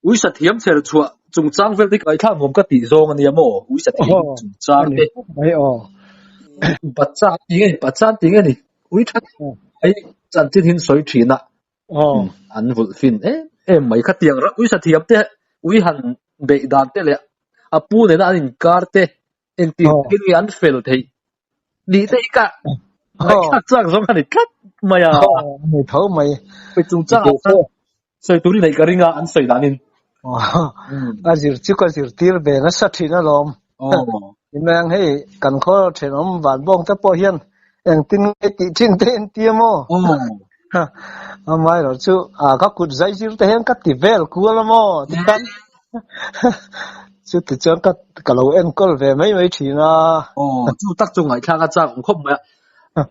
Uisa thiam chher chhuah chungchang vel te ngaihthlak nuam ka tih zawng ania maw? Uisa thiam chungchang te. Mai aw. Pacha ti nge ni? Pacha ti nge ni? Ui tha mai chanchin hin sawi thin a. An vulh fin em em mai khatiang ram uisa thiam te ui han beih dan te leh a pu nena an inkar te engtin thil nge an fel theih nih te hi ka ngaihthlak chak zawng a ni tlat mai a. Ni tho mai. Hei chungchang ah chuan sawi tur i neih ka ring a an sawi danin. A zir chu ka zirtir ve nasa thin alawm. Nimeng hei kan khaw thenawm vanbawng te pawh hian engtin nge tih thin te en tia maw? Amaherawh chu ka kut zai zir te hian ka ti vel kual a maw tikhan chuti chuan ka ka lo enkawl ve mai mai thin a. Aw chu tak chu ngaihthlak a chak awm khawp mai a.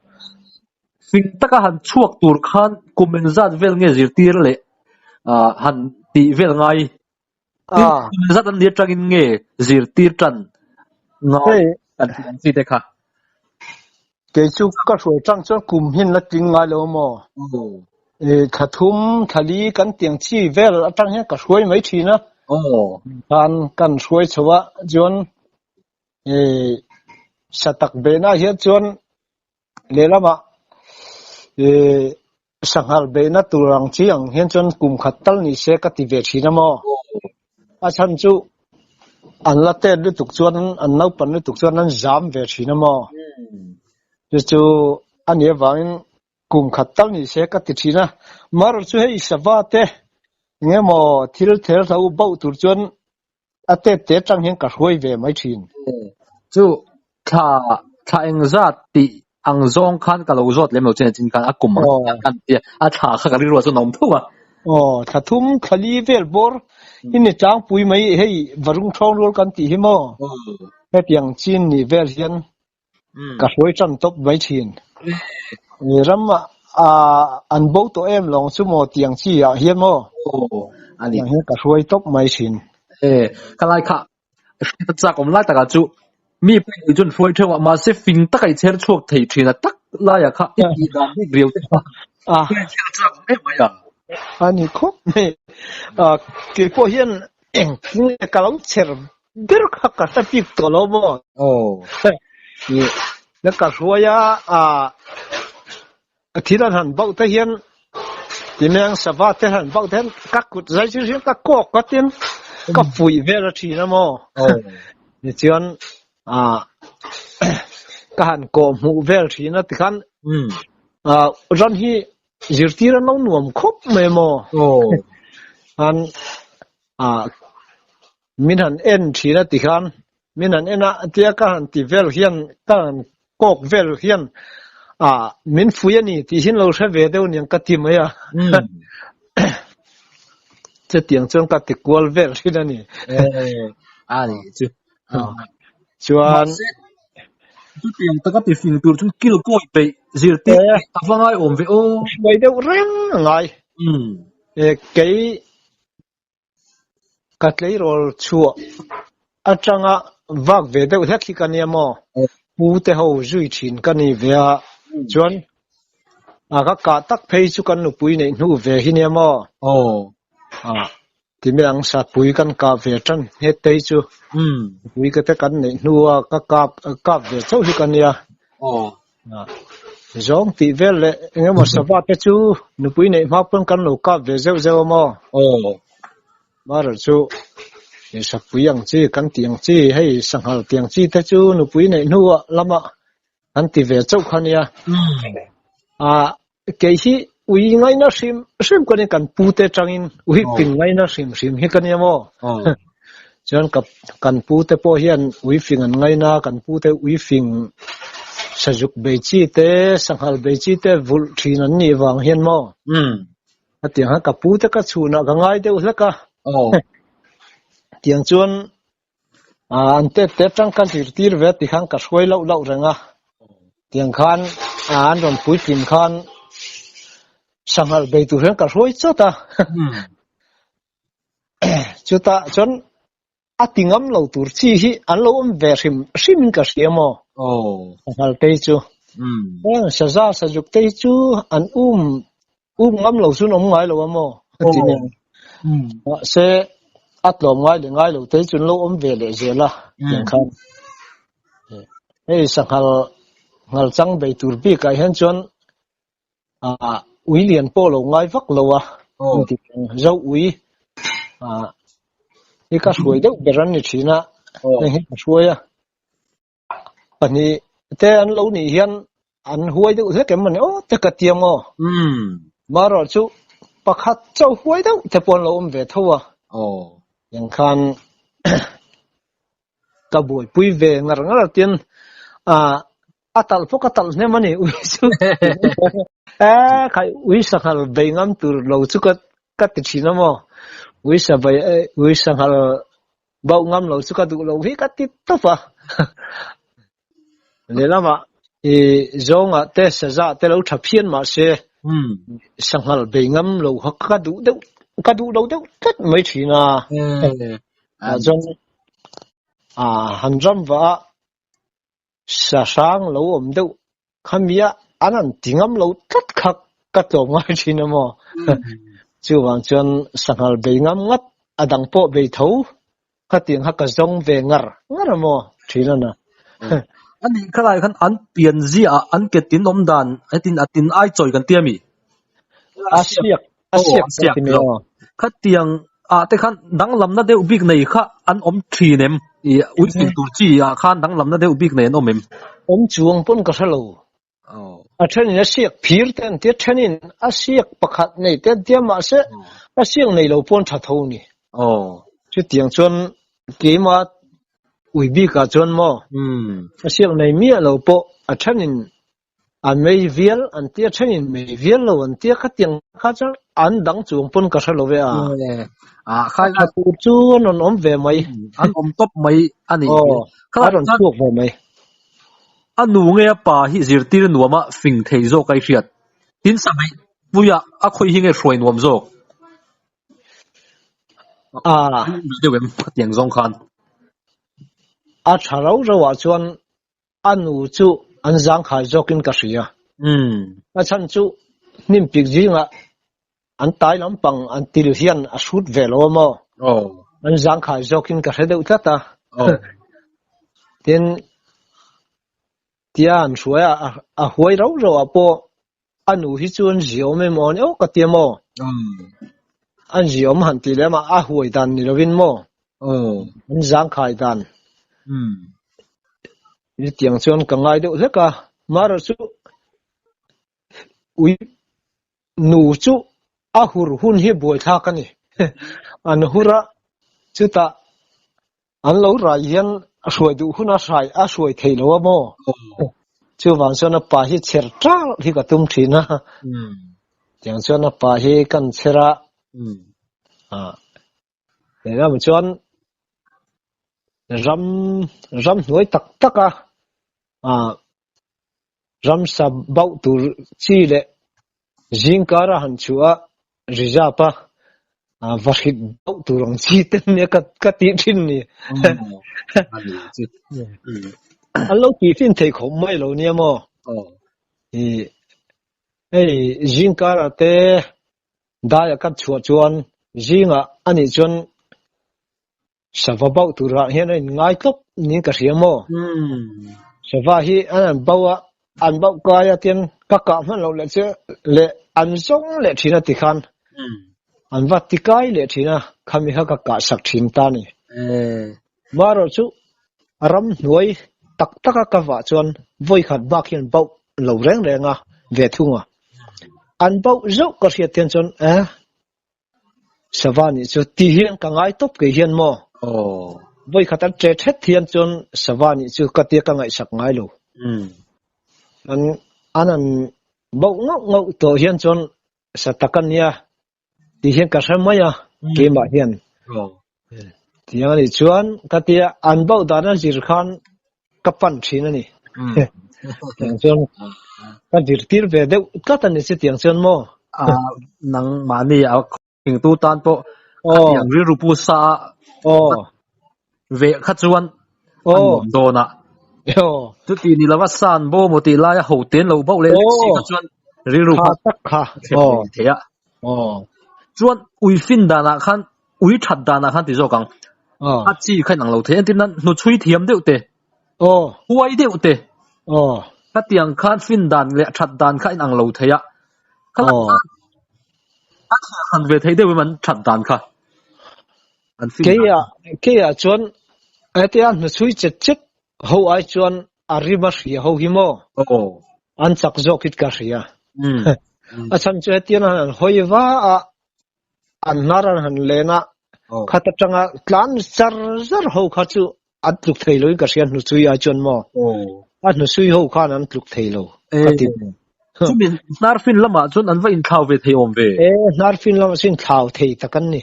Fing taka han chhuak tur khan kum engzat vel nge zirtir leh han tih vel ngai? Tin, kum engzat an ni atangin nge zirtir tan ngai kan tih ang chi te kha? Kei chu ka hruai tang chuan kum hin la tling ngai lo maw? Thla thum, thla li kan tiang chi vel atang hian ka hruai mai thin a. Khan kan hruai chho a, chuan satak behna hian chuan lehlamah sanghal behna tur ang chi ang hian chuan kum khat tal ni se ka ti ve thin a maw? A chhan chu an la tet lutuk chuan an naupan lutuk chuan an zam ve thin a maw? Chu chu a nih avangin kum khat tal ni se ka ti thin a. Mar chu hei sava te eng emaw thil ther hlo bauh tur chuan A tet te atang hian ka hruai ve mai thin. Chu thla thla engzat tih ang zawng khan ka lo zawt lem lo chin a chin khan a kum ang kan tia a thla kha ka rilru ah chuan a awm tho a. Aw thla thum thla li vel bawr i ni tlangpui mai hei varung thawng rual kan tih hi maw hetiang chin nih vel hian Ka hruai tan tawp mai thin. Ram ah an bo tawh em lawng chu maw tiang chi ah hian maw? Tiang hian ka hruai tawp mai thin. E, khalai kha hriat chak awm lai takah chu mi pawh chuan hruai theuh a, mahse fing taka i chher chhuak thei thin a tak laiah kha i tih dan bik riau te kha hriat chak awm em mai a. A ni khawp mai. Keipawh hian engtin nge ka lo chher ber kha ka hre bik tawh lo maw? Aw. Na ka hruai a, a thil an han bauh te hian timeng sava te han bauh te hian ka kut zai zir hian ka kawk ka tin ka fuih vel a thin a maw? Aw. Tichuan ka han kawh hmuh vel thin a tikhan ran hi zirtir an lo nuam khawp mai maw? Aw. An Min han en thin a ti khan, min han en a tia ka han ti vel hian, ka han kawk vel hian ah min fui a ni tih hin lo hre ve deuh niang ka ti mai a. Chutiang chuan ka ti kual vel thin a ni. A ni chu. Chuan chutiang taka ti fing tur chu kil kawi peih zirtir a va ngai awm ve aw. Hruai deuh reng a ngai. Kei Ka tleirawl chhuah atanga vak ve deuh hlek hi ka nia maw? Pu te ho zui thin ka ni ve a, chuan a ka kah tak phei chu kan nupui neih hnu ve hi nia maw? Ti mai ang sapui kan kah ve tan nghet te hi chu nupui ka te kan neih hnu a ka kap kap ve chauh hi ka nia. Zawng tih vel leh eng emaw sava te chu nupui neih hma pawn kan lo kap ve zeuh zeuh a maw? Aw. Marawh chu sapui ang chi kan tih ang chi hei sanghal tih ang chi te chu nupui neih hnuah lamah an ti ve chauh kha nia. Ah kei hi ui ngaina hrim hrim ka nia kan pu te atangin ui fing ngaina hrim hrim hi ka nia maw? Chuan ka kan pu te pawh hian ui fing an ngaina kan pu te ui fing sazuk bei chi te sanghal bei chi te vulh thin an nih vang hian maw hetiang hian ka pu te ka chhunah ka ngai deuh hlek a tiang chuan an tet te atang ka zirtir ve ti khan ka hruai loh loh reng a tiang khan an rawn puitling khan sanghal bei tur hian ka hruai chawt a. Chutah chuan a ti ngam lo tur chi hi an lo awm ve hrim hrim in ka hria maw? Sanghal te hi chu. Heng saza sazuk te hi chu an um um ngam lo chu an awm ngai lo a maw? A ti nen. Mahse A tlawm ngai leh ngai lo te hi chu an lo awm ve leh zel a tiang khan. Hei sanghal nghal chang bei tur bikah hian chuan ah ui lian pawh lo ngai vak lo a zo ui ah hi ka hruai deuh ber an ni thin a heng hi ka hruai a pahnih te an lo nih hian an huai deuh hlek em ani aw te ka ti ang aw marawh chu pakhat chauh huai deuh te pawh an lo awm ve tho a tiang khan ka buaipui ve ngar ngar a tin ah a talh pawh ka talh hnem a ni ui chu e khai ui sanghal bei ngam tur lo chu ka ka ti thin a maw ui sa bei ui sanghal bauh ngam lo chu ka duh lo hi ka ti tawp a lehlamah i zawngah te saza te lo tha phian mahse sanghal bei ngam lo kha ka duh deuh ka duh lo deuh tlat mai thin a chuan han ram vah a Sa hrang lo awm deuh khamia an han ti ngam lo tlat kha ka tlawm ngai thin a maw? Chuvang chuan sanghal bei ngam ngat a dang pawh bei tho khatiang kha ka zawng ve ngar ngar a maw thin a na. A nih khalai khan an pian ziah ah an ke tin awm dan hetin a tin ai chawi kan ti a mi? A siak a siak kan ti mai aw. Khatiang ah te khan danglamna deuh bik nei kha an awm thin em? I ui fing tur chi ah khan danglamna deuh bik nei an awm em? Awm chuang pawn ka hre lo. A thenin a siak phir te an tia, thenin a siak pakhat nei te an tia mahse a siak nei lo pawn tha tho a ni. Chutiang chuan keimah ui bikah chuan maw a siak nei miah lo pawh a thenin A mei vial an tia thenin mei vial lo an tia khatiang kha chuan an dang chuang pawn ka hre lo ve a. A khai tha tur chu an rawn awm ve mai. An awm tawp mai a ni. Aw, a rawn chhuak ve mai. A nu nge a pa hi zirtir nuama fing thei zawk a i hriat. Tin sabeih puia a khawi hi nge hruai nuam zawk? A deuh em khatiang zawng khan. A tha rau rau ah chuan A nu chu an zangkhai zawkin ka hria. A chhan chu hnim pik zingah an tai lampang an til hian a hrut ve lo a maw? An zangkhai zawkin ka hre deuh tlat a. Tin, tia an hruai a, a huai rauh rauh ah pawh a nu hi chu an ziawm em aw ni aw ka ti a maw? An ziawm han tih leh amah a huai dan ni lovin maw? An zangkhai dan. Hetiang chuan ka ngai deuh hlek a, Mara chu ui nu chu a hur hun hi buaithlak a ni. An hur a, chutah An lo rai hian a hruai duh hun a hrai a hruai thei lo a maw? Chuvang chuan a pa hi chher ṭal hi ka tum ṭhin a. Tiang chuan a pa hi kan chher a. Lehlam chuan ram ram hnuai tak tak a ramsa bauh tur chi leh zingkar a han chhuah a reserve a va hrit bauh tur ang chi te nia ka ka tih thin ni. An lo tih fin thei khawp mai lo nia maw? Hei zingkar ah te dai a kan chhuah chuan zingah anih chuan Sava bauh turah hian a inngai tlawp niin ka hria maw? Sava hi an an bauh a, an bauh kai a tian ka kah hman loh leh che leh an zawng leh thin a ti khan an va ti kai leh thin a, khami kha ka kah sak thin ta a ni. Marawh chu ram hnuai tak tak a ka vah chuan vawi khat bak hian bauh lo reng reng a ve thung a, an bauh zauh ka hriat hian chuan eh Sava nih chu ti hian ka ngai tawp kei hian maw? Vawi khat an ṭe ṭhet hian chuan sava nih chu ka tia ka ngaihsak ngai lo. An an an bauh ngauh ngauh tawh hian chuan sa tak a nia ti hian ka hre mai a keimah hian. Tiang a nih chuan ka tia an bauh dan a zir khan ka pan thin a ni. Tiang chuan ka zirtir ve deuh tlat a ni chu tiang chuan maw? Nang mahni a thingtu tan pawh khatiang rilru pu sa a ve kha chuan a nuam dawn a. Chuti ni lova san bo maw tih laia ho ten lo bauh leh lek si kha chuan rilru kha thlep thei a. Chuan ui fin danah khan. Ui that danah khan ti zawk ang. A chi kha inang lo thei. Entir nan hnuchhui thiam deuh te, huai deuh te, khatiang khan fin dan leh that dan kha inang lo thei a. Khalai khan a thliar hran ve thei deuh em an that dan kha? An fin dan kha. Keiah chuan hetia hnuchhui chet chet ho ai chuan a rim a hria ho hi maw? An chak zawk hi ka hria. A chhan chu hetiang an hawi va a, an hnar an han len a, khat atanga tlan zar zar ho kha chu an tluk thei loin ka hria hnuchhui ai chuan maw? A hnuchhui ho khan an tluk thei lo ka ti ve. Chumi hnar fin lamah chuan an va inthlau ve thei awm ve. E, hnar fin lamah chuan inthlau thei tak an ni.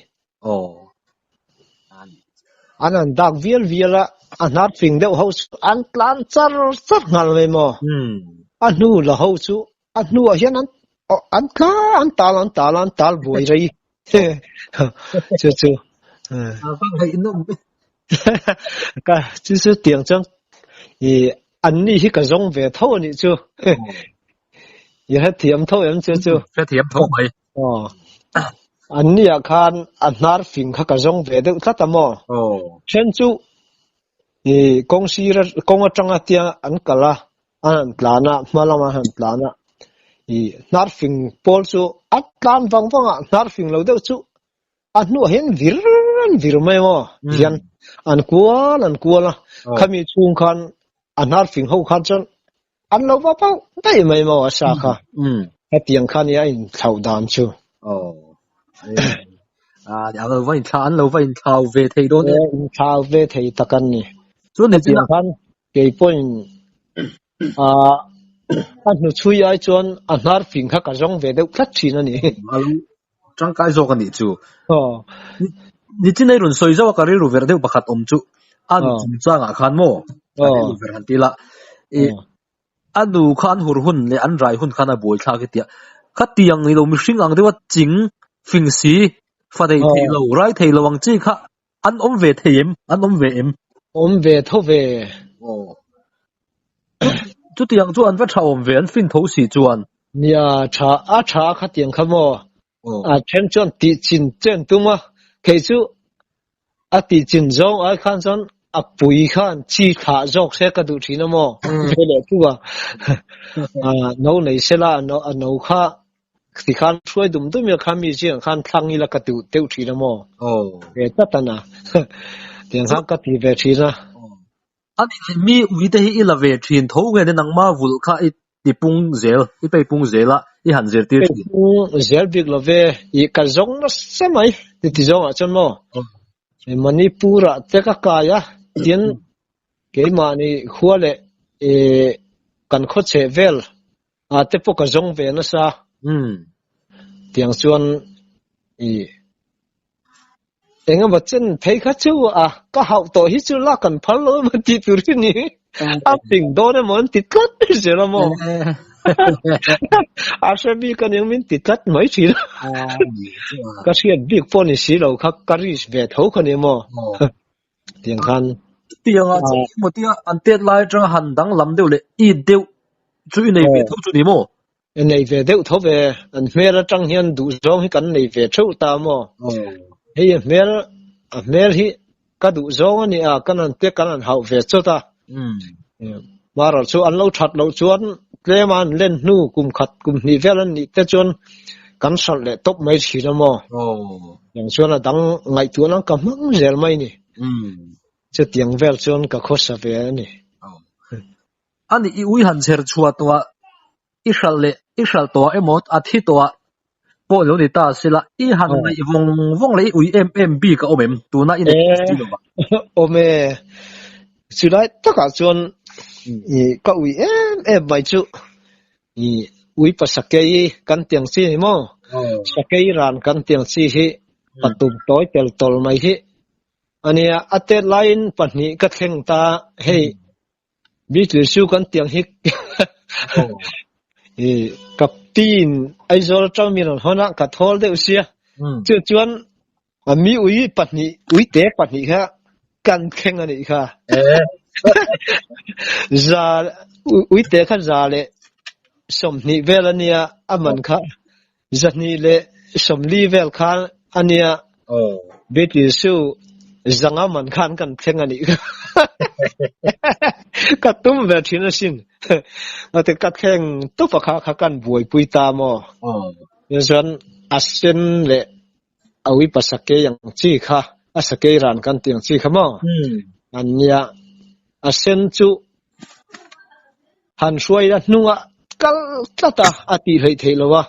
An han dak vial vial a, a hnar fing deuh ho chu an tlan char char nghal mai maw? A hnu la ho chu a hnuah hian an an tla an tal an tal an tal buai rei chu chu ka chu chu tiang chuan i an ni hi ka zawng ve tho anih chu i hrethiam tho em chu chu hrethiam tho mai an ni ah khan a hnar fing kha ka zawng ve deuh tlat a maw then chu i kawng sir kawng atanga tia an kal a an han tlan a hma lama an han tlan a i hnar fing pawl chu a tlan vang vang a hnar fing lo deuh chu a hnuah hian vir an vir mai maw hian an kual an kual a khami chhung khan a hnar fing ho khan chuan an lo va pauh daih mai maw a sa kha hetiang kha nia a inthlauh dan chu an lo va inthlau an lo va inthlau ve thei dawn em inthlau ve thei tak an ni chuan hetiang khan Kei pawhin a hnuchhui ai chuan a hnar fing kha ka zawng ve deuh tlat thin a ni. A lo tangkai zawk a nih chu. Nichin ei rawn sawi zauh a ka rilru verh deuh pakhat awm chu a nu chungchangah khan maw ka rilru verh han ti la. A nu kha an hur hun leh an rai hun khan a buai thlak i tia. Khatiang ni lo mihring ang deuha ching fing si fa nei thei lo rai thei lo ang chi kha An awm ve thei em? An awm ve em? Awm ve tho ve. Aw. Chutiang chu an va tha awm ve, an fin tho si chuan. Nia, tha, a tha a khatiang kha maw? Aw. A then chuan tih chin chen tum a, kei chu a tih chin zawng ai khan chuan a pui khan chi thlah zawk se ka duh thin a maw? Ve leh tu a. A no nei sela a no kha Tikhan hruai dum dum ila khan mi zingah khan thlang ila ka duh deuh thin a maw? Ve tlat a na. Tiang khan ka ti ve thin a. A nih leh mi ui te hi i la ve thin tho nge ni nangma vulh kha i ti pung zel, i pei pung zel a, i han zirtir thin? Pei pung zel bik lo ve, i ka zawng nasa mai ti ti zawngah chuan maw? Manipur ah te ka kai a, tin keimahni khua leh kan khawchheh vel A te pawh ka zawng ve nasa. Tiang chuan i engemaw chen phei kha chu a ka hauh tawh hi chu lak kan phal lo emaw tih tur hi ni. A ping dawn emaw an ti tlat mai zel a maw. A hre bik a nia min ti tlat mai thin a. Ka hriat bik pawh ni si lo kha ka risk ve tho kha ni maw. Tiang khan. Tiang ah chuan emaw tia an tet lai atanga han danglam deuh leh it deuh chu i nei ve tho chu ni maw? I nei ve deuh tho ve, an hmel atang hian duhzawng hi kan nei ve theuh ta maw? Hei a hmel, a hmel hi ka duhzawng a ni a, kan han te kan han hauh ve chawt a. Marawh chu an lo that loh chuan tlem a an len hnu kum khat kum hnih vel an nih te chuan kan hralh leh tawp mai thin a maw? Tiang chuan a dang ngaihtuahna ka hmang zel mai ni. Chutiang vel chuan ka khawsa ve a ni. A nih i ui han chher chhuah tawh ah i hralh leh i hralh tawh ah emaw a thi tawh ah pawh lo ni ta sela i han ngaih vawng vawng leh i ui em em bik a awm em? Tuna i nei si lo ah. Awm e. Chulai takah chuan i ka ui em em mai chu i ui pa sakei kan tiang chi ni maw? Sakei ran kan tiang chi hi patum tawi tel tawl mai hi ania a tet laiin pahnih ka thleng ta hei Beetle chu kan tiang hi i ka pin Aizawl atang mi rawn hawn a ka thawl deuh sia chu chuan a mi ui pahnih ui te pahnih kha kan thleng a nih kha za ui te kha za leh sawmhnih vel a nia a man kha zahnih leh sawmli vel kha a nia. Beetle chu zanga man khan kan thleng a nih kha. Ka tum ve thin asin. Ate ka thleng tawp a kha kha kan buaipui ta maw. Chuan a sen leh a uipa sakei ang chi kha, a sakei ran kan tih ang chi kha maw an nia. A sen chu han hruai a hnungah kal tlat a, a tih hleih theih lo a.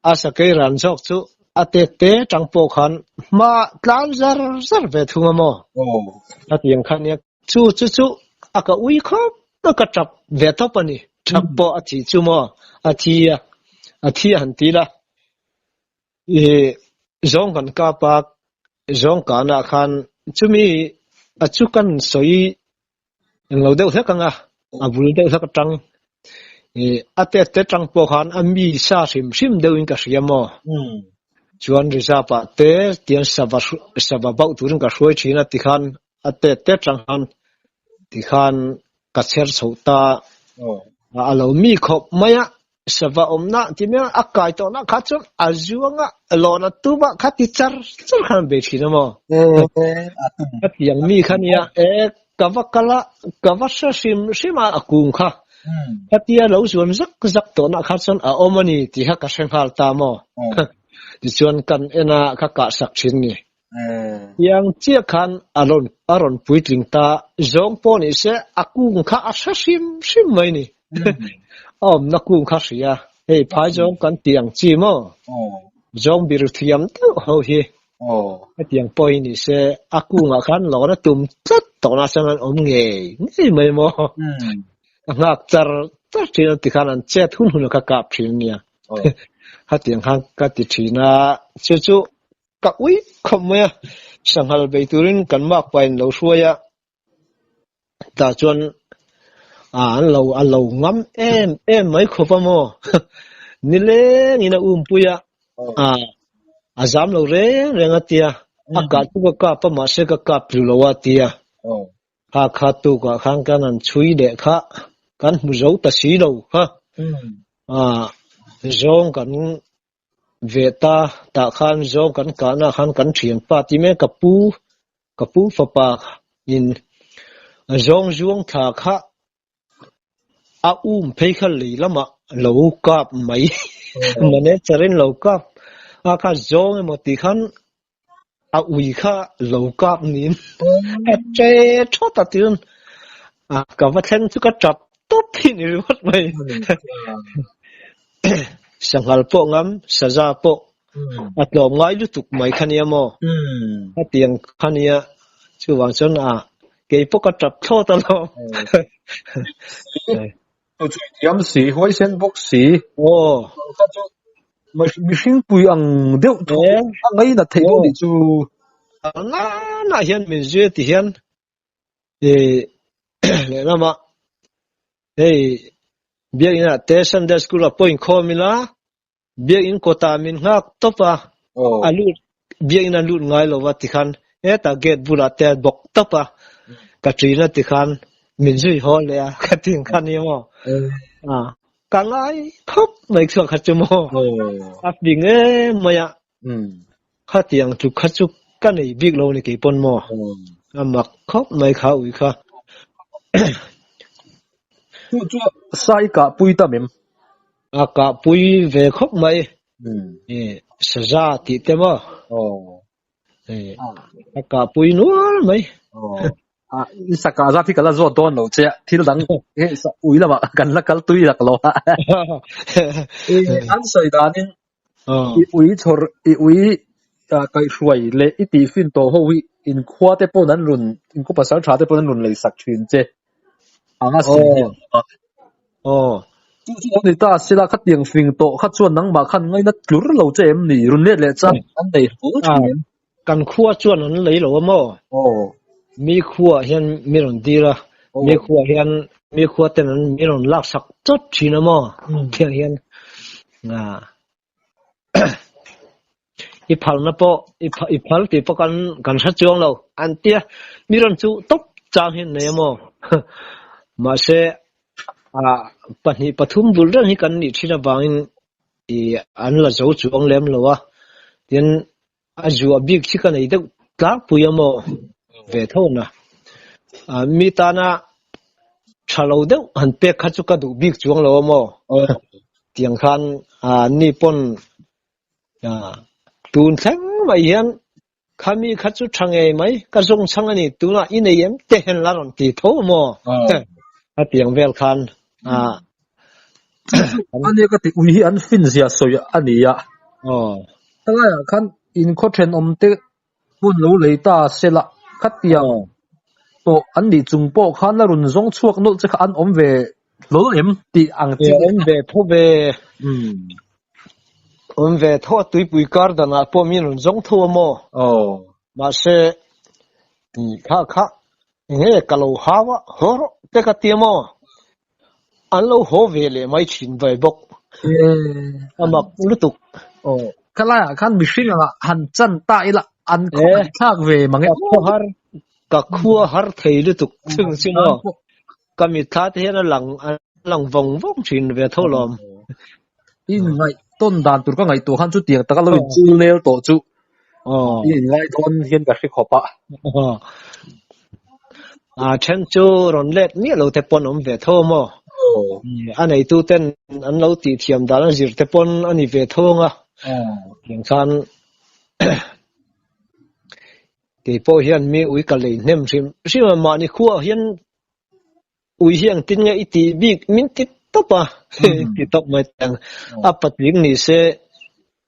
A sakei ran zawk chu a tet te tang pawh khan hma tlan zar zar ve thung a maw? A ti ang kha nia. Chu chu chu a ka ui khawp a ka tap ve tawp a ni. Tap pawh a thi chu maw? A thi a, a thi a han ti la. I zawng kan kap a, zawng kanah khan chumi a chu kan sawi Englo deuh hlek anga a bul deuh hlek atang ih a tet te tang pawh khan a mi sa hrim hrim deuhin ka hria maw chuan reserve ah te tian sava sava bauh turin ka hruai thin a tikhan a tet te tang khan tikhan ka chher chhoh ta a lo mi khawp mai a. Sava awmna ti mai a, a kai tawhna kha chuan a zuanga lawn a tum a, kha ti char char khan an bei thin a maw? Ka tiang mi kha nia, e ka va kal a, ka va hre hrim hrim a a kung kha. Khatia lo zuan zak zak tawhna kha chuan a awm a ni tih kha ka hre nghal ta maw? Tichuan kan en a, ka kahsak thin ni. Tiang chiah khan a rawn a rawn puitling ta zawng pawh ni se a kung kha a hre hrim hrim mai ni. A awmna kung kha hria. Hei phai zawng kan tih ang chi maw? Zawng bir thiam deuh ho hi. Hetiang pawh hi ni se a kungah khan lawna tum tlat tawhna chuan an awm ngei ngei mai maw? A nghak char char thin a tikhan an chet hun hun a kha kap thin a nia. Hetiang khan ka ti thin a, chu chu Ka ui khawp mai a, sanghal bei turin kan makpa in lo hruai a, tah chuan an lo a lo ngam em em mai khawp a maw, nilengin a umpui a, a zam lo reng reng a tia, a kah chu ka kap a mahse ka kap tlu lo a tia, kha kha tukah khan kan han chhui leh kha kan hmu zo ta si lo kha, zawng kan Ve ta, tah khan zawng kan kahna khan kan thianpa ti mai ka pu, ka pu fapa in zawng zuang thla kha a um phei kha lei lamah lo kap mai manager in lo kap a kha zawng emaw tih khan a ui kha lo kap niin a che thawt a tiin a ka va thleng chu ka tap tawp hi ni ringawt mai. Sanghal pawh ngam, saza pawh a tlawm ngai lutuk mai kha nia maw? Hetiang kha nia chuvang chuan a kei pawh ka tap thlawt alawm. Thiam si, huaisen bawk si. Aw. Mihring pui ang deuh tho a ngainat theih dawn nih chu. Na na hian min zui ti hian lehlamah hei biakinn ah te Sunday school ah pawh inkhawm ila biakinn kawtah min nghak tawp a, a lut biakinn a lut ngai lo va tikhan hetah gate bulah te a bawk tawp a, ka ṭin a tikhan min zui haw leh a ka ti ang kha nia maw. Ka ngai khawp mai chhuak kha chu maw a fing em mai a khatiang tluk kha chu ka nei bik lo ni kei pawn maw a mak khawp mai kha ui kha. Chu chu sai kah pui ta mem. A kah pui ve khawp mai saza tih te maw. A kah pui nual mai. I saka zat hi ka la zawt dawn lo che a, thil dang ui lamah kan la kal tui lak lo a. An sawi danin i ui chhawr, i ui kaihhruai leh i tihfin tawh ho hi inkhua te pawn an rawn, inkhua pasal tha te pawn an rawn lei sak thin che anga sawi hi a awm a. Chu chu lo ni ta sila khatiang fing tawh kha chuan nangmah khan ngaina tlur lo che em ni? Rawn let leh chang an nei fur thin em? Kan khua chuan an lei lo a maw? Mi khua hian mi rawn dir a, mi khua hian mi khua ten an mi rawn lak sak chawt thin a maw? Tiang hian i phalna pawh i phal tih pawh kan kan hre chuang lo an tia mi rawn chu tawp chang hian nei a maw? Mahse pahnih pathum bul reng hi kan nih thin avangin an la zo chuang lem lo a, tin. A zuah bik hi ka nei deuh tlangpui a maw ve tho na. Mi tana tha lo deuh han pek kha chu ka duh bik chuang lo a maw. Tiang khan ni pawn tun thleng mai hian khami kha chu tha ngei mai ka zawng chhang a ni tunah i nei em te hian la rawn ti tho a maw. A tiang vel khan A nia ka ti ui hi an fin zia sawi a ni a. Helaiah khan inkhaw thenawm te hmun lo lei ta se la, khatiang tawh an nih chung pawh khan la rawn zawng chhuak nawlh che kha an awm ve hlawl em tih ang chi. Awm ve tho ve. Awm ve tho a tuipui kar danah pawh min rawn zawng tho a maw? Mahse, kha kha enge ka lo hau a, haw rawh te ka ti a maw? An lo haw ve leh mai thin ve bawk. A mak lutuk. Aw, ka laiah khan mihring anga han chan ta ila an khaw thlak ve mang e. Ka khua har, ka khua har thei lutuk chung chu maw. Ka mitthla te hian a lang a lang vawng vawng thin ve tho lawm. I inngaih tawn dan tur ka ngaihtuah khan chutiang taka lo inchul nel tawh chu i inngai dawn hian ka hre khawp a. A then chu rawn let miah lo te pawn awm ve tho maw? A neitu ten an lo tih thiam dan a zir te pawn a ni ve tho ang a. Tiang khan kei pawh hian mi ui ka lei hnem hrim hrim a, mahni khuaah hian Ui hi engtin nge i tih bik min ti tawp a, ti tawp mai teng. A patling ni se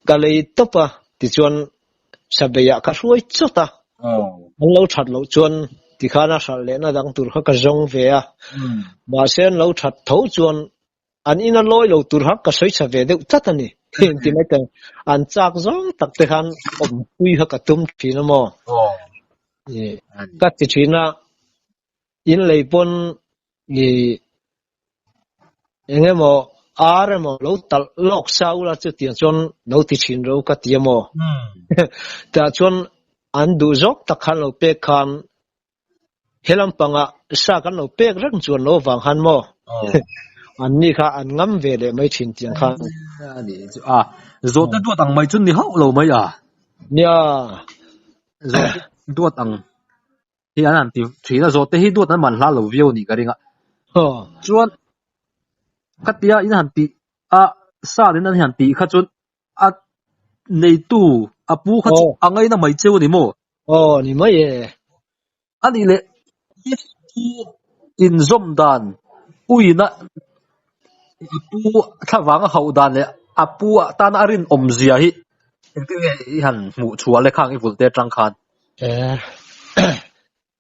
ka lei tawp a, tichuan Sabeiah ka hruai chawt a. An lo that loh chuan tikhan a hralh lehna dang tur kha ka zawng ve a. Mahse an lo that tho chuan an ina lawi lo tur kha ka sawi chha ve deuh tlat a ni. Ti mai teng. An chak zawng tak te khan awmpui kha ka tum thin a maw? Ka ti thin a. In lei pawn i eng emaw ar emaw lo talh lawk sa ula chutiang chuan lo ti thin ro ka ti emaw tah chuan an duh zawk tak khan lo pek khan he lampangah sa kan lo pek reng chuan lo vang khan maw an ni kha an ngam ve leh mai thin tiang khan. A zawhte duat ang mai chu ni hauh lo mai a. Nia. Zawhte duat ang. Hi an han ti thin a, zawhte hi duat an man hla lo viau a nih ka ring a. Chuan khatia in han tih a, sal in an han tih kha chuan a neitu a pu kha chu a ngaina mai cheu a ni maw? Aw ni mai e. A nih leh pu inzawm dan uina a pu thlavang a hauh dan leh a pu tana a rinawm zia hi engtin nge i han hmuh chhuah le khang i vulh te atang khan?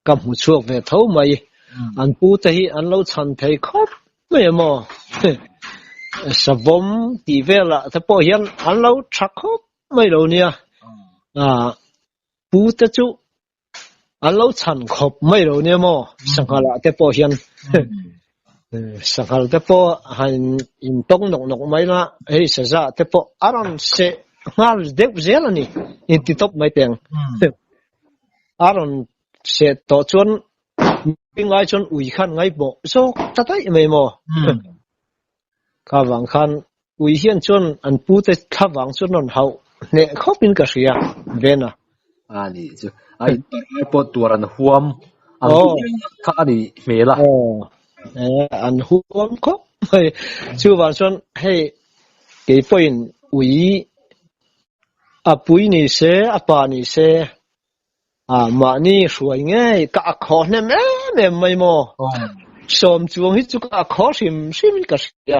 Ka hmu chhuak ve tho mai. An pu te hi an lo chhan thei khawp mai em aw. Savawm tih velah te pawh hian an lo tha khawp mai lo nia. Pu te chu an lo chhan khawp mai lo nia maw sanghal ah te pawh hian. Sanghal te pawh han intawng nawk nawk mai la, hei saza te pawh a rawn seh nghal deuh zel a ni, inti tawp mai teng. A rawn seh tawh chuan ngai chuan ui khan ngaihmawh zawk ta daih mai maw. Kha vang khan ui hian chuan an pu te thla vang chuan rawn hauh hneh khawp in ka hria Vena. A ni chu a in pawh tuar an huam ang kha a ni hmel a. An huam khawp mai. Chuvang chuan hei kei pawhin ui a pui ni se a pa ni se Mahni hruai ngei ka a khaw hnem em em mai maw? Sawm chuang hi chu ka a khaw hrim hrim in ka hria.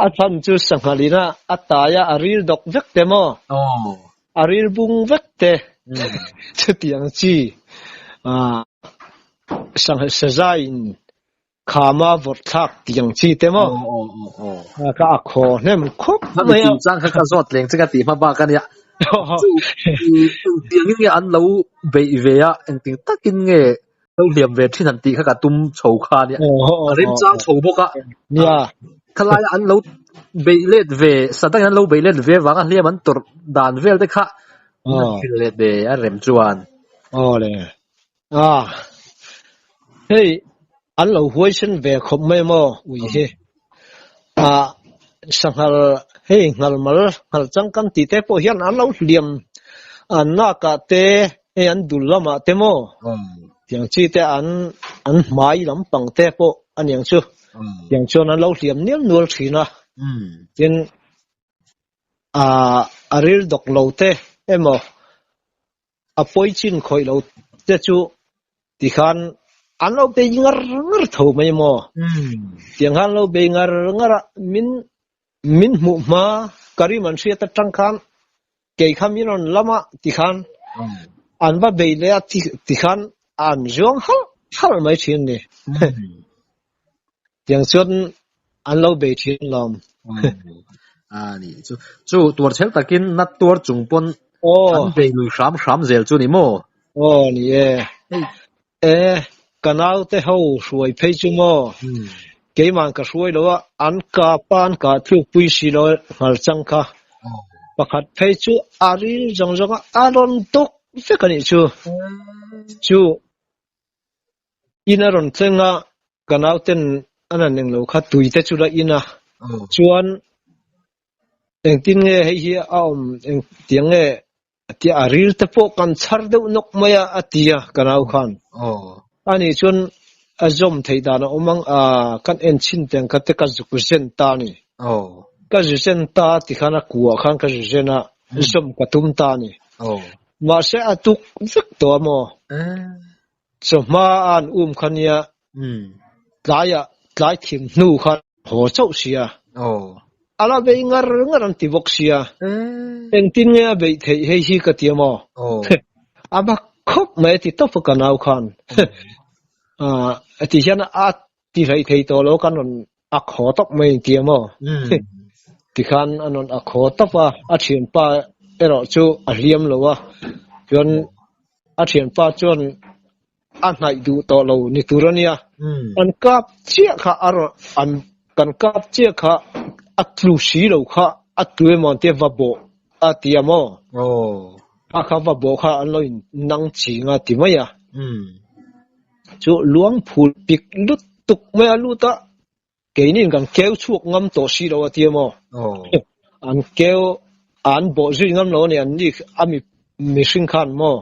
A chhan chu sanghal ina a tai a, a ril dawk vek te maw? A ril bung vek te. Chutiang chi sanghal sazai in Khama vawrh thlak tiang chi te maw? Ka a khaw hnem khawp mai a. Chang kha ka zawt leng che ka tih hma bak a nia. Chu engtiangin nge an lo beih ve a, engting takin nge lo hliam ve thin han tih kha ka tum chho kha a nia. A remchang chho bawk a. Nia. Khalaia an lo beih let ve, sadangin an lo beih let ve vanga hliam an tawrh dan vel te kha an hrilh let ve a rem chuan. Aw le. A, hei an lo huaisen ve khawp mai maw ui hi. A, sanghal Hei nghal mal nghal chang kan tih te pawh hian an lo hliam an nak ah te hei an dul lamah te maw tiang chi te an an hmai lampang te pawh a niang chu tiang chuan an lo hliam nial nual thin a. Tin ah a ril dawk lo te emaw a pawi chin khawih lo te chu tikhan an lo bei ngar ngar tho mai maw? Tiang khan an lo bei ngar ngar a, min min hmuh hma ka rim an hriat atang khan kei kha min rawn lam a tikhan an va bei leh a tikhan an zuang halh halh mai thin a ni. Tiang chuan an lo bei thin lawm. A ni chu chu tuar chhel takin nat tuar chung pawn an bei lui hram hram zel chu ni maw? Aw ni e. E ka naute ho hruai phei chu maw? Keimah ka hruai lo a, an kap a an kah thluk pui si lo nghal chang kha. Pakhat phei chu a ril zawng zawng a, a rawn dawk vek a nih chu. Chu In a rawn thleng a, ka nauten an han eng lo kha tui te chu la in a, chuan engtin nge hei hi a awm engtiang nge tia a ril te pawh kan chhar deuh nawk mai a a ti a ka nau khan. Ani chuan a zawm theih dan a awm ang a, kan en chhin teng kha te ka zuk zen ta a ni. Ka zu zen ta ti khan a kuah khan ka zu zen a, zawm ka tum ta a ni. Mahse a tuk vek tawh a maw? Chawhma a an um kha nia tlaiah tlai thim hnu khan haw chauh sia. A la bei ngar ngar an ti bawk sia. Engtin nge a beih theih hei hi ka ti a maw? A bak khawp mai a ti tawp a ka nau khan. Ti hian a ti hlei thei tawh lo kan rawn a khaw tawp mai an ti a maw? Tikhan an rawn a khaw tawp a, a thianpa erawh chu a hliam lo a, chuan a thianpa chuan a hnaih duh tawh lo ni tur a nia. An kap chiah kha a rawn an kan kap chiah kha a tlu si lo kha a tlu emaw an tia va bawh a ti a maw? A kha va bawh kha an lo in nang ching a ti mai a. Chu luang phul pik lut tuk mai a lut a, keinin kan keu chhuak ngam tawh si lo a tia maw? An keu an bawh zui ngam lo a ni, an ni a mi mihring khan maw?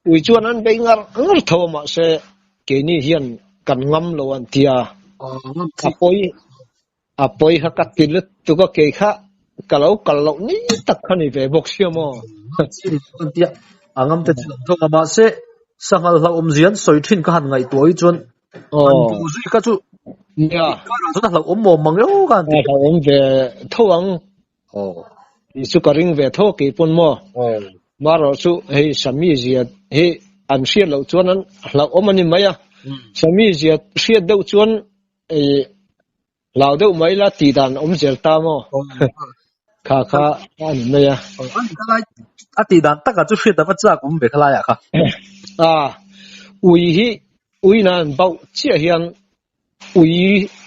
Ui chuan an bei ngar ngar tho a mahse keini hian kan ngam lo an tia. A pawi a pawi kha ka ti lut tuk a kei kha ka lo kal loh ni tak kha ni ve bawk sia maw? A ngam te chu an thawk a mahse Sanghal hlauhawm zia an sawi thin ka han ngaihtuah hi chuan an bu zui kha chu Nia. Chuan a hlauhawm mawm mang eo ka han ti. A hlauhawm ve tho ang. Tih chu ka ring ve tho kei pawn maw. Marawh chu hei Sami zia hi an hriat loh chuan an hlauhawm a ni mai a. Sami zia hriat deuh chuan Hlau deuh mai la tih dan awm zel ta maw? Kha kha a ni mai a. A tih dan takah chu hriat ava chak awm ve khalai ah kha. A, ui hi ui nan an bauh chiah hian ui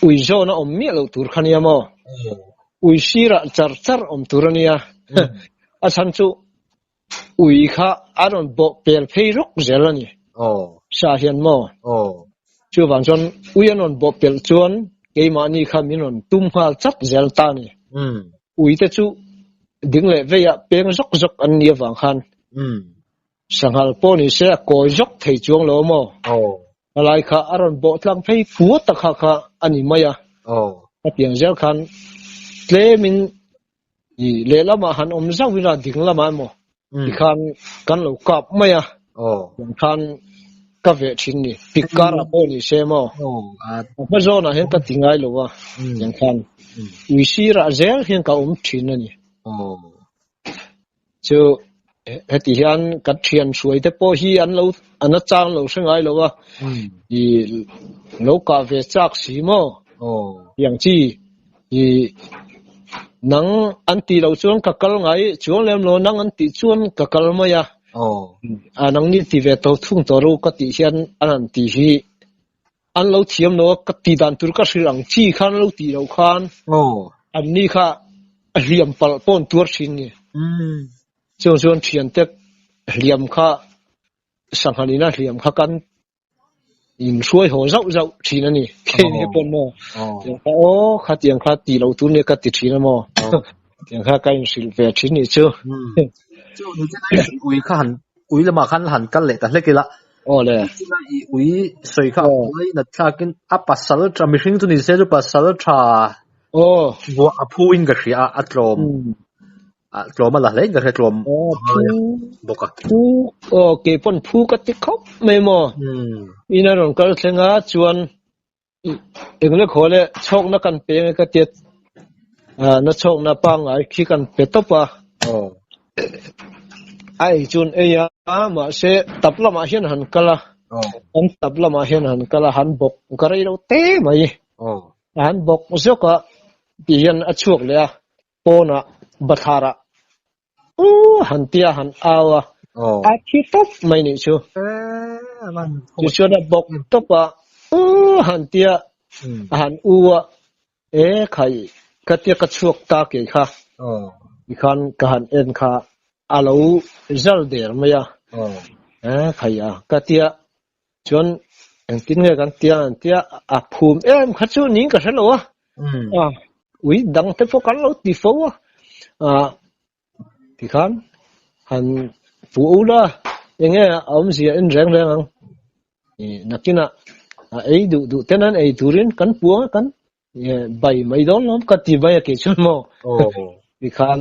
ui zawn a awm miah loh tur kha nia maw? Ui sirah char char awm tur a nia. A chhan chu Ui kha a rawn bawh pel phei rawk zel a ni. Sa hian maw? Chuvang chuan ui an rawn bawh pelh chuan keimahni kha min rawn tum nghal chat zel ta a ni. Ui te chu ding leh veiah peng zawk zawk an nih avang khan sanghal pawh ni se a kawi zawk thei chuang lo maw? A lai kha a rawn bawh tlang phei fuat ta kha kha a ni mai a. A piang zel khan tlemin I lehlamah han awm zauh ila ding lamah emaw tikhan kan lo kap mai a, tiang khan ka veh thin ni. Pik karah pawh ni se maw, a hma zawnah hian ka ti ngai lo a, tiang khan ui sirah zel hian ka awm thin a ni. Chu heti hian ka thian hruai te pawh hi an lo an a chang lo hre ngai lo a, i lo kah ve chak si maw tiang chi i nang an tih loh chuan ka kal ngai chuang lem lo nang an tih chuan ka kal mai a, a nang ni ti ve tawh thung tawh ru ka tih hian an han tih hi an lo thiam lo a ka tih dan tur ka hrilh ang chi khan an lo tih loh khan an ni kha a hliam palh pawh an tuar thin ni. Chung chuan thiante hliam kha sangha nina hliam kha kan in hruai haw zauh zauh thin a ni. Kei ni pawn maw tiang kha aw khatiang kha tih loh tur nia ka ti thin a maw. Tiang kha ka inhrilh ve thin nih chu. Chu ni chu i ui kha han ui lamah khan han kal leh ta hlek ila. Aw le. China i ui sawi kha a nat thlakin a pasal tha mihring chu ni se chu pasal tha Aw. Buah a phu in ka hria a, a tlawm. A tlawm a la hle in ka hria tlawm bawk a. Phu aw kei pawn phu ka ti khawp mai maw. In a rawn kal thleng a chuan Engle khaw leh chhawkna kan pe nge ka tia na chhawkna pangngai khi kan pe tawp a. A ei chuan ei a mahse tap lamah hian han kal a kan tap lamah hian han kal a han bawk ka rei lo te mai a han bawk zawk a tih hian a chhuak leh a pawnah bathlarah U han tia han au a, a thi tawp mai nih chu. Tichuan a bawk tawp a, U han tia a han u a, e khai ka tia ka chhuak ta kei kha tikhan ka han en kha a lo zal der mai a, e khai a ka tia chuan engtin nge kan tia an tia a phum em kha chu niin ka hre lo a a ui dang te pawh kan lo ti fo a a tikhan han pu ula enge a awmzia en reng reng ang nakinah a ei duh duh ten an ei turin kan puang a kan bai mai dawn lawm ka ti mai a kei chuan maw tikhan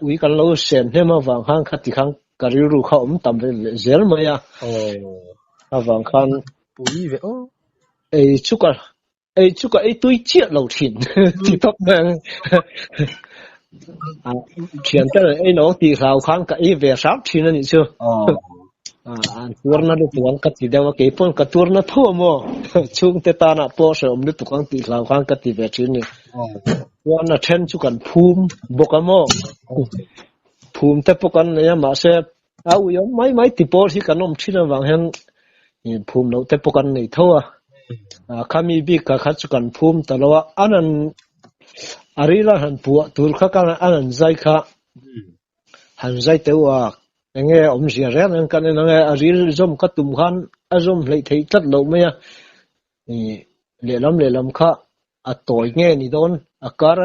ui kan lo sen hnem avang khan kha ti khan ka rilru kha awm tam ve leh zel mai a avang khan pui ve aw ei chu ka ei chu ka ei tui chiah lo thin ti tawp mai ang thian te ei lo tih hlau khan ka ei ve hram thin a nih chu an tuarna lutuk ang ka ti deuh a kei pawn ka tuarna tho a maw chhungte tanah pawh hrehawm lutuk ang tih hlau khan ka ti ve thin a ni. Chuan a then chu kan phum bawk a maw phum te pawh kan nei a mahse a ui awm mai mai ti pawl hi kan awm thin avang hian phum loh te pawh kan nei tho a khami bik kha kha chu kan phum ta lo a an han a ril a han puah tur kha kan an han zai kha han zai teuh a enge awmzia reng reng kan en ang e a ril zawm ka tum khan a zawm hleih theih tlat loh mai a lehlam lehlam kha a tawi nge ni dawn a kar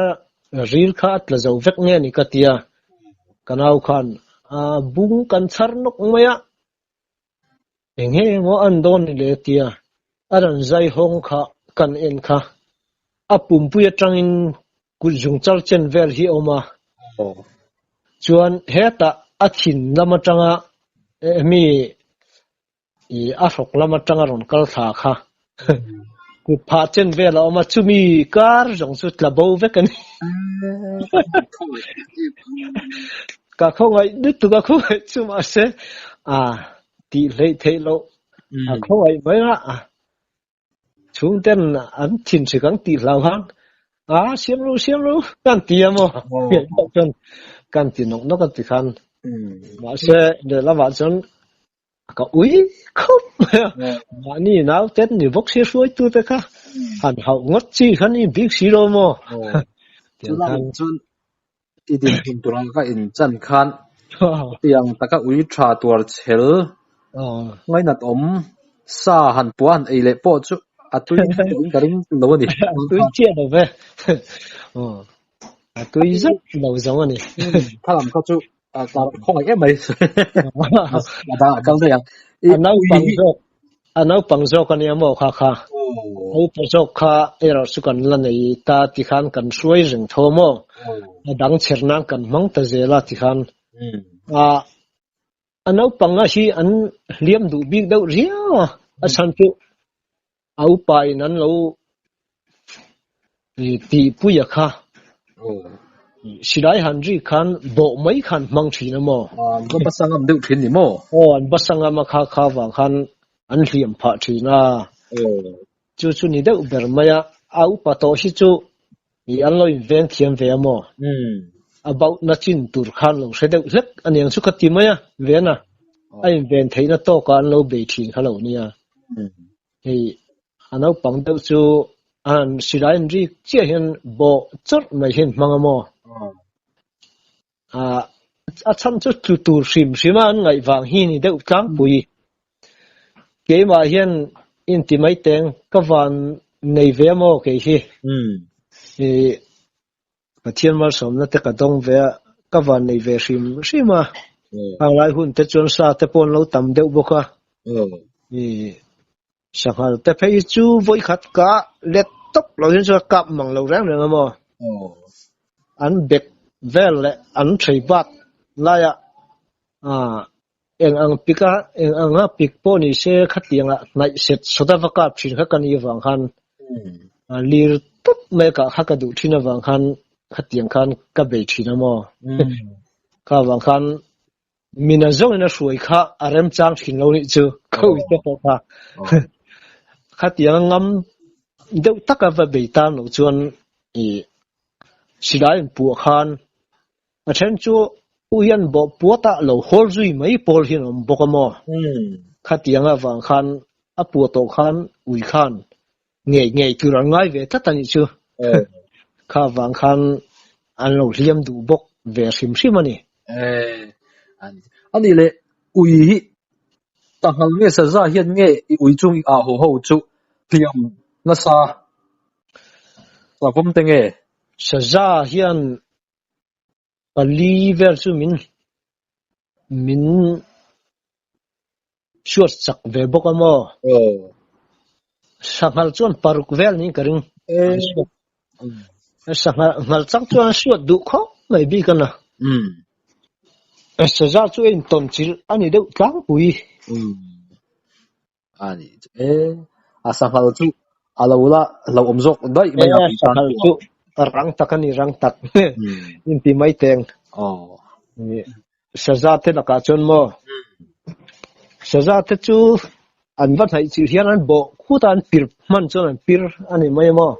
ril kha a tla zo vek nge ni ka tia ka nau khan a bung kan chhar nawk mai a eng nge emaw an dawn ni le tia a rawn zai hawng kha kan en kha a pumpui atangin kut zung char chen vel hi a awm a chuan hetah a thin lam atanga mi I a hrawk lam atanga rawn kal thla kha kut phah chen vel a awm a, chumi kar zawng chu tla bo vek a ni. Ka khawngaih lutuk a khawngaih chu mahse a tih hleih theih loh a khawngaih mai a. Chhungten an thin hrik ang tih hlau khan a siam lo siam lo kan ti a maw chuan kan ti nawk nawk a ti khan mahse lehlamah chuan ka ui khawp mai a mahni nauten ni bawk si hruaitu te kha han hauh ngawt chi kha ni bik si lo maw Chulai chuan i dinhmun tur ang ka inchan khan tiang taka ui tha tuar chhel ngainat awm sa han pua han ei leh pawh chu a tui in ka ring lo a ni. A tui chiah lo ve. A tui zet lo zo a ni. Khalam kha chu ka khawngaih em mai. A dangah kal daih ang. A naupang zawk A naupang zawk a nia maw kha kha? Upa zawk kha erawh chu kan la nei ta ti khan kan hruai reng tho maw? A dang chher nan kan hmang ta zel a ti khan. A naupang a hi an hliam duh bik deuh riau a, a chhan chu a upa in an lo Tihpuia kha silai han ri khan bawh mai khan hmang thin a maw? An va basa ngam deuh thin ni maw? Aw, an basa ngam a kha kha vang khan an hliam phah thin a. Chu chu ni deuh ber mai a, a upa tawh hi chu an lo inveng thiam ve a maw? A bauhna chin tur khan lo hre deuh hlek a niang chu ka ti mai a, ven a, a inven theihna tawkah an lo bei thin kha lo nia. Hei a naupang deuh chu an silai an rik chiah hian bawh chawrh mai hian hmang a maw? Ah a chhan chu tlu tur hrim hrim a an ngaih vang hi ni deuh tlangpui. Keimah hian inti mai teng ka van nei ve a maw kei hi. Ih. Pathian malsawmna te ka dawng ve a, ka van nei ve hrim hrim a. Hang lai hun te chuan sa te pawh an lo tam deuh bawk a. Sanghal te phei chu vawikhat ka let tawp lo hian chuan kap mang lo reng reng a maw? An bek vel leh an thei bat laiah eng ang pik a eng anga pik pawh ni se khatiangah hnaih set sawt a va kap thin kha ka nih avang khan lir tawp mai kah kha ka duh thin avang khan khatiang khan ka bei thin a maw? Kha avang khan Mina zawngin a hruai kha a remchang thin lo nih chu ka ui te pawh kha. Khatiang a ngam deuh taka va bei tan lo chuan i silai in puah khan a then chu u hian bawh puat ah lo hawl zui mai pawl hian a awm bawk a maw? Khatiang avang khan a puah tawh khan ui khan ngei ngei tur an ngai ve tlat a nih chu. Kha vang khan an lo hliam duh bawk ve hrim hrim a ni. A nih leh ui hi sanghal nge saza hian nge i ui chung i ah haw ho chu hliam nasa savawm te nge? Saza hian pali vel chu min min Suat chak ve bawk a maw? Sanghal chuan paruk vel niin ka ring. Sanghal nghal chang chuan a suat duh khawp mai bik a na. Saza chu a intawn chilh a ni deuh tlangpui. A ni chu e. A sanghal chu a lo la hlauhawm zawk daih mai a. Sanghal chu rang tak a ni, rang tak. Inti mai teng. Saza te lakah chuan maw? Saza te chu an va hnaih chilh hian an bawh khut a, an pir hman chuan an pir a ni mai maw?